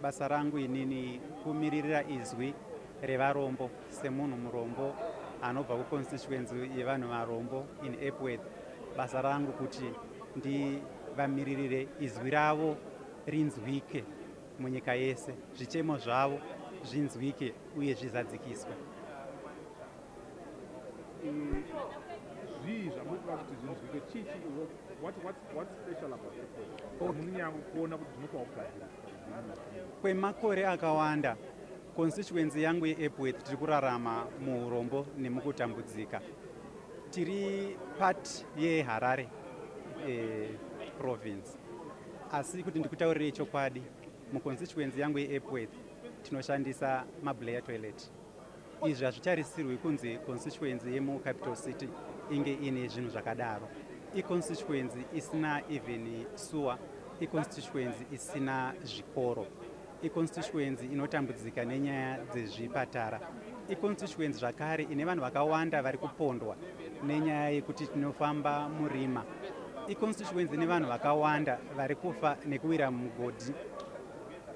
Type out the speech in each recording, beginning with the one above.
Basa rangu inini kumiririra izwi revarombo semunhu murombo anobva kuconstituency yevanhu varombo in Epworth. Basa rangu kuti ndivamiririre, izwi ravo rinzwike munyika yese, zvichemo zvavo zvinzwike uye zvizadzikiswe. Zvii zvamunoda kuti zvinzwike? Chichi what's special about Epworth munonyanya kuona kuti zvinofanwa kugadziriswa? Kwemakore akawanda, constituency yangu yeEpworth tiri kurarama muurombo nemukutambudzika. Tiri part yeHarare province, asi kuti ndikutaurirei chokwadi, muconstituency yangu yeEpworth tinoshandisa mablair toilet. Izvi hazvitarisirwi kunzi constituency yemucapital city inge ine zvinhu zvakadaro. Iconstituency isina even sewer, iconstituency isina zvikoro, iconstituency inotambudzika nenyaya dzezvipatara, iconstituency zvakare ine vanhu vakawanda vari kupondwa nenyaya yekuti tinofamba murima, iconstituency ine vanhu vakawanda vari kufa nekuwira mugodhi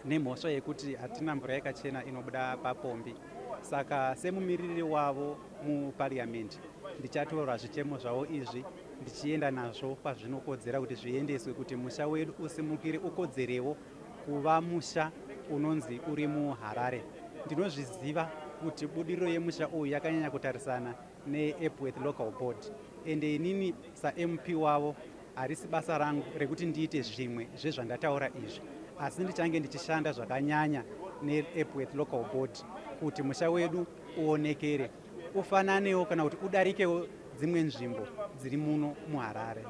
nemhosva yekuti hatina mvura yakachena inobuda papombi. Saka semumiriri wavo mupariamendi, ndichatora zvichemo zvavo izvi ndichienda nazvo pazvinokodzera kuti zviendeswe, kuti musha wedu usimukire, ukodzerewo kuva musha unonzi uri muHarare. Ndinozviziva kuti budiriro yemusha uyu yakanyanya kutarisana neEpworth Local Board, ende inini saMP wavo harisi basa rangu rekuti ndiite zvimwe zvezvandataura izvi, asi ndichange ndichishanda zvakanyanya neEpworth Local Board kuti musha wedu uonekere, ufananewo kana kuti udarikewo dzimwe nzvimbo dziri muno muHarare.